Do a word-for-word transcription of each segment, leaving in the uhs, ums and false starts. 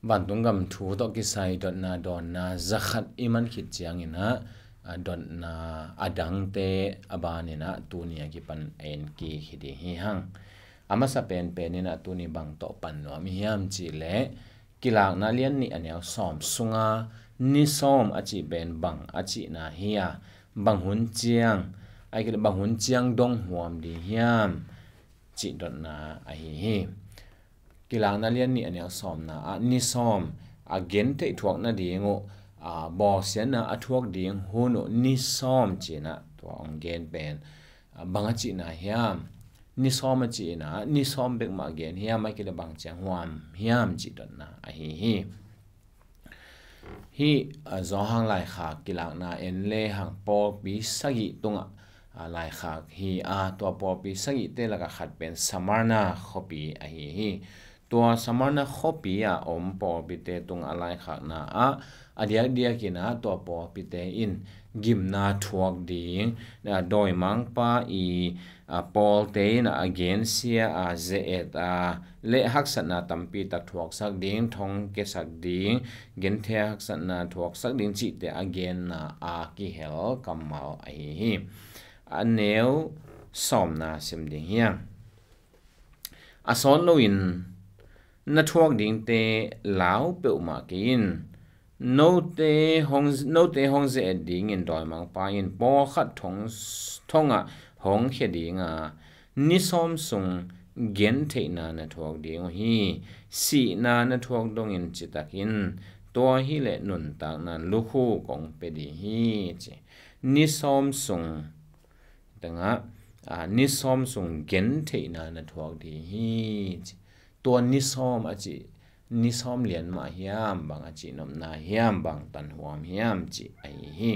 Vantung gam thu tawh kisai dotna dawnna zakhat i man khit ciangin ah, a dotna a dangte a banin ah tuni a kipan en kik hi ding hi hang. A masa penpen in ah tuni bang tawh pan nuam i hiam cih leh, Kilakna lian nih a neu sawm sunga ni sawm a cih pen bang a cihna hi a, bang hun ciang, a kile bang hun ciang dong huam ding hiam cih dotna ahi hi. Kilakna lian nih a neu sawmna ah ni sawm a gen theih thuak nading uh, a bawlsiatna a thuak ding hun uh ni sawm cih in ah tua hong gen pen, a bang a cihna hiam? Ni sawm a cih in ah ni sawm bek mah gen hiam, a kile bang ciang huam hiam cih dotna ahi hi. Hih, a, Zawhang laikhak kilakna en le hang pawlpi sagih tungah, a, laikhak hi a, tua pawlpi sagihte lakah khat pen Samarna khuapi ahi hi. Tua Samarna khuapi a om pawlpite tungah a laikhakna ah a diakdiakin ah tua pawlpite in gimna thuak ding, a, dawimangpa i, a, pawlte in a gensia a ze-et a le haksatna tampi tak thuaksak ding, thong kesak ding, genthei haksatna thuaksak ding cihte a genna a kihel kammal ahi hi. A neu sawmna sim ding hiam? A sawt loin na thuak dingte lau peuhmah kei in. Note hong, note hong ze-et dingin dawimangpa in pawlkhat thong, thongah hong khia ding a, ni sawm sung gentheihna na thuak ding uh hi. Sihna na thuak dongin citakin tua hileh nuntakna lukhu kong pia ding hi, ci. Ni sawm sung tengah, a, ni sawm sung gentheihna na thuak ding hi, ci. Tua ni sawm a cih, ni sawm lian mah hiam, bang a cihnopna hiam, bang tanhuam hiam cih ahi hi.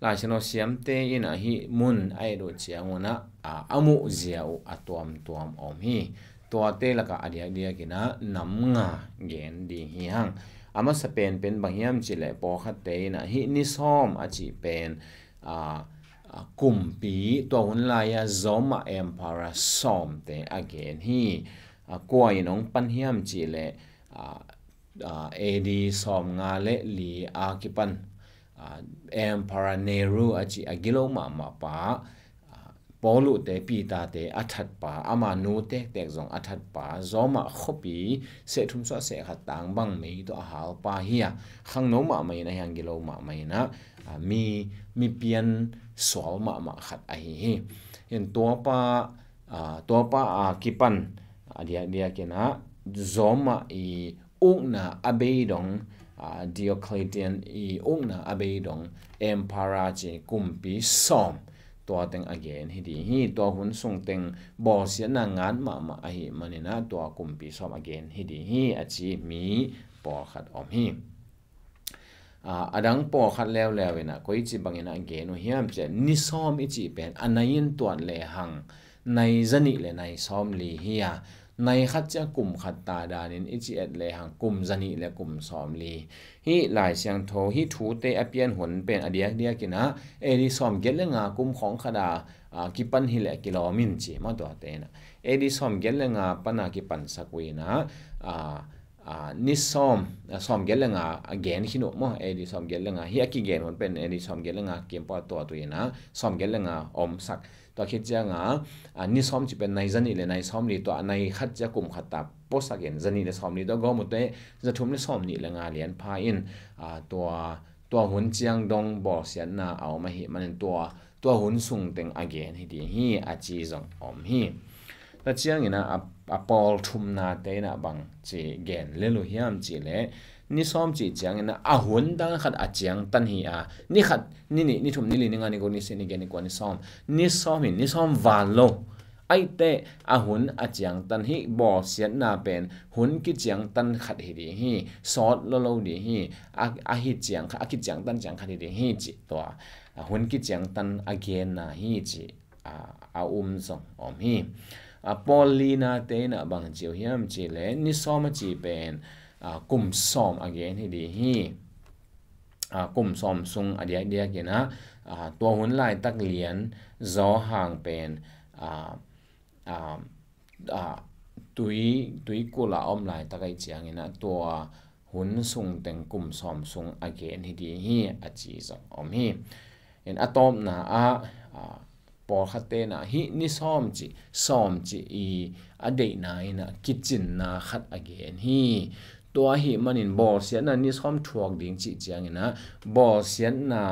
Laisiangtho siamte in ah hih mun a et uh ciangun ah, a, a muhzia uh a tuamtuam om hi. Tuate lakah a diakdiakin ah nam nga gen ding hi hang. A masa penpen bang hiam cih leh pawlkhatte in ah hih ni sawm a cih pen, a, a, kumpi, tua hun lai-a Roma Emperor sawmte a gen hi. A, kua in hong pan hiam cih leh, a, a, A D sawmnga le li a kipan, a, Emperor Nero a cih a gilo mahmah pa, a, Paul uhte, Peter-te a thatpa, ama nu tektek zong a thatpa, Roma khuapi seh thum suah seh khat tang bang mei tawh a halpa hi a, khangno mahmah in a hiang gilo mahmah in ah, a, mi, mi pian sual mahmah khat ahi hi. Hin tuapa, a, tuapa a kipan a diakdiakin ah Roma i ukna a bei dong, a, Diocletian i ukna a bei dong, Emperor ci kumpi sawm, tua teng a gen hi ding hi. Tua hun sung teng bawlsiatna ngat mahmah ahih manin ah tua kumpi sawm a gen hi ding hi, a ci mi pawlkhat om hi. A, a dang pawlkhat leuleu in ah koici bangin ah gen uh hiam cih leh, ni sawm i cih pen a nai in tuat lehang nai zanih le nai sawmli hi a, nai khat ciang kum khat ta danin i ci et lehang kum zanih le kum sawmli. Hih Lai Siangtho, hih thute a pian hun pen a diakdiakin ah A D sawmgiat le nga kum khawng khat a, a, kipan hi leh kilawm in ci maw tuate in ah. A D sawmgiat le nga pan a kipansak uh in ah, a, a, ni sawm, a, sawmgiat le nga a gen khin uh maw, A D sawmgiat le nga. Hih a kigen hun pen A D sawmgiat le nga kim pawh a tuat uh in ah, sawmgiat le nga omsak. Tua khit ciang a, a, ni sawm cih pen nai zanih le nai sawmli, tua a nai khat ciang kum khat ta puasak in zanih le sawmli tua gawm uh teh, zathum le sawmnih le nga lian pha in, a, tua, tua hun ciang dong bawlsiatna a om ahih manin tua, tua hun sung teng a gen hi ding hi, a ci zong om hi. Tua ciangin ah, a, a pawl thumnate in ah bang ci gen lel uh hiam cih leh, ni sawm cih ciangin ah a hun dang khat a ciangtan hi a, ni khat, ni nih, ni thum, ni li, ni nga, ni guk, ni sia, ni giat, ni kua, ni sawm. Ni sawm hi, ni sawm val lo. Aih teh a hun a ciangtan hi, bawlsiatna pen hun kiciangtan khat hi ding hi, sawt lo lo ding hi, a, a hi ciang kha-, a kiciangtan ciang khat hi ding hi cih tua, a, hun kiciangtan a genna hi cih, a, a um zong om hi. A, pawl linate in ah bang ci uh hiam cih leh, ni sawm a cih pen, a, kum sawm a gen hi ding hi. A, kum sawm sung a diakdiakin ah, a, tua hun laitak lian Zawhang pen, a, a, a, tui, tuikulh a om laitak ahih ciangin ah tua hun sung teng kum sawm sung a gen hi ding hi a ci zong om hi. In a tawpna ah, a, pawlkhatte in ah hih ni sawm cih, sawm cih i a deihna in ah kicinna khat a gen hi. Tua ahih manin bawlsiatna ni sawm thuak ding cih ciangin ah bawlsiatna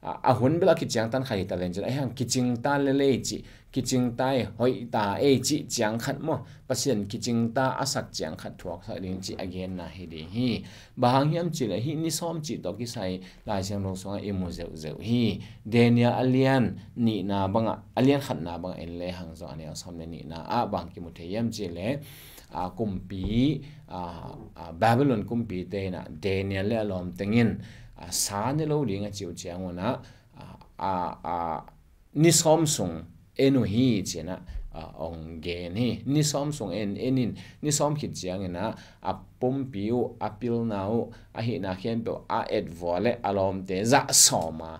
a, a hun bel a kiciangtan khat hi ta len cin, a hiang kicingta lel ei cih, kicingta ei, hoihta ei cih ciang khat maw, Pasian kicingta a sak ciang khat thuaksak ding cih a genna hi ding hi. Bang hang hiam cih leh hih ni sawm cih tawh kisai Lai Siangtho sungah i mu zeuhzeuh hi. Daniel a lian nihna bangah, a lian khatna bangah en lehang zong a neu sawm le nihna ah bang kimu thei hiam cih leh, a, kumpi, a, a, Babylon kumpite in ah Daniel le a lawmteng in, a, sa ne lo ding a cih uh ciangun ah, a, a, a, ni sawm sung en uh hi ci-in ah, a, ong gen hi. Ni sawm sung en, en in, ni sawm khit ciangin ah a pumpi uh, a pilna uh, a hihna khempeuh a etvua le a lawmte zah sawm a,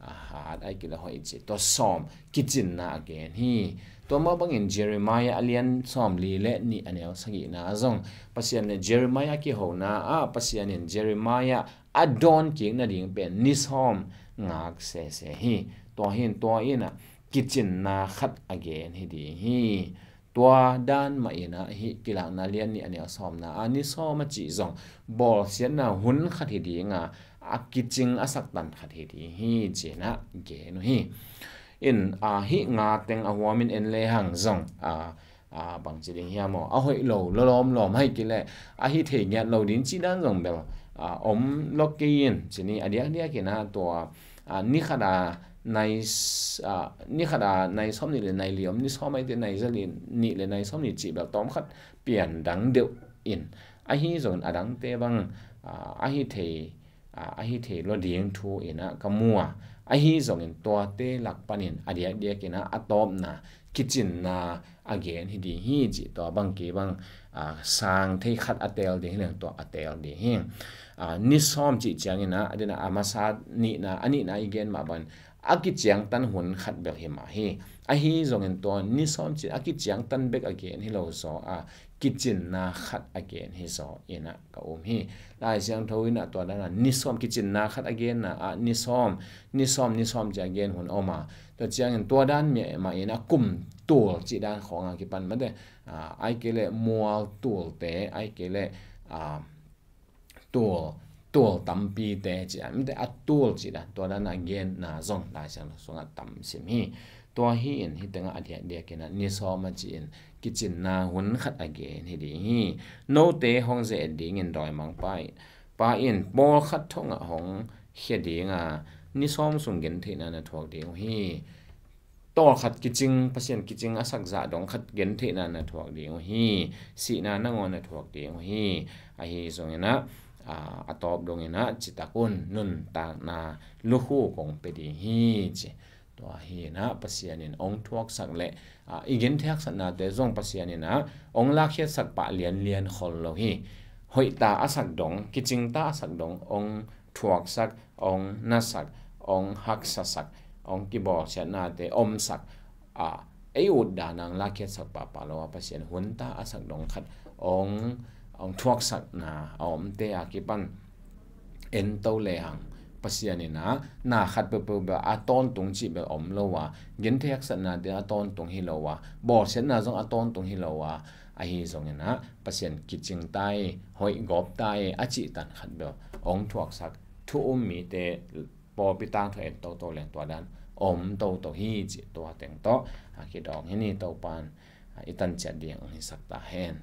a hat ai kila hoih ci, tua sawm kicinna a gen hi. Tua mah bangin Jeremiah a lian sawm li le nih a neu sagihna zong Pasian le Jeremiah kihona ah Pasian in Jeremiah a dawn kik nading pen ni sawm ngak sese hi. Tua hin tua in ah kicinna khat a gen hi ding hi. Tua dan mah in ah hih Kilakna lian nih a neu sawmna ah ni sawm a cih zong bawlsiatna hun khat hi ding a, a kicing a saktan khat hi ding hi ci-in ah gen uh hi. In, a, hih nga teng a huamin en lehang zong, a, a, bangci ding hiam aw, a hoih lo, lawlawm lawm hai kei leh a hi thei ngiat lo ding cih dan zong bel, a, om lo kei in ci ni, a diakdiak in ah tua, a, ni khat a nai s-, a, ni khat a nai sawm nih le nai li om, ni sawm a hite nai za li, nih le nai sawm nih cih bel tawm khat pian dang deuh in, ahi zongin a dangte bang, a, a hi thei, a, a hi thei lo ding thu in ah ka mu a, ahi zongin tuate lak panin a diakdiak in ah a tawpna kicinna a gen hi ding hi cih tua bang kei bang, a, sang thei khat a teel ding hi leng tua a teel ding hi. A, ni sawm cih ciangin ah, a dina a masa nihna, a nihna i gen mah bangin a kiciangtan hun khat bel hi mah hi. Ahi zongin tua ni sawm cih a kiciangtan bek a gen hi lo zaw a, kicinna khat a gen hi zaw in ah ka um hi. Lai Siangtho in ah tua dan a ni sawm kicinna khat a genna ah ni sawm, ni sawm, ni sawm cih a gen hun om a, tua ciangin tua dan mah in ah kum tul cih dan khawng a kipan mate, a, ai kei leh mual tulte, ai kei leh, a, tul, tul tampite ci a, mite a tul ci dan, tua dan a genna zong Lai Siangtho sungah tam sim hi. Tua hi in hih tengah a diakdiak in ah ni sawm a ci in kicinna hun khat a gen hi ding hi. Note hong ze-et dingin dawimangpa in, pa in pawlkhat thongah hong khia ding a, ni sawm sung gentheihna na thuak ding uh hi. Tawlkhat kicing, Pasian kicing a sak zah dong khat gentheihna na thuak ding uh hi. Sihna nangawn na thuak ding uh hi. Ahi zongin ah, a, a tawp dongin ah citak un, nuntakna lukhu kong pia ding hi ci. Tua hi in ah Pasian in ong thuaksak le, a, i genthei haksatnate zong Pasian in ah ong lakkhiatsak pah lianlian khol lo hi. Hoihta a sak dong, kicingta a sak dong ong thuaksak, ong nasak, ong haksasak, ong kibawlsiatnate omsak, a, ei ut dan a ong lakkhiatsak pahpah lo a, Pasian hunta a sak dong khat ong, ong thuaksakna a omte a kipan ento lehang Pasian in ah na khat peuhpeuh bel a tawntung cih bel om lo a, genthei haksatnate a tawntung hi lo a, bawlsiatna zong a tawntung hi lo a, ahi zongin ah Pasian kicingta ei, hoih gawpta ei a cihtan khat bel ong thuaksak thu um mite pawlpi tangthu en toto leng tua dan om toto hi cih tua teng tawh a kidawng hi ni. Topan, a, i tan ciat ding ong hisak ta hen.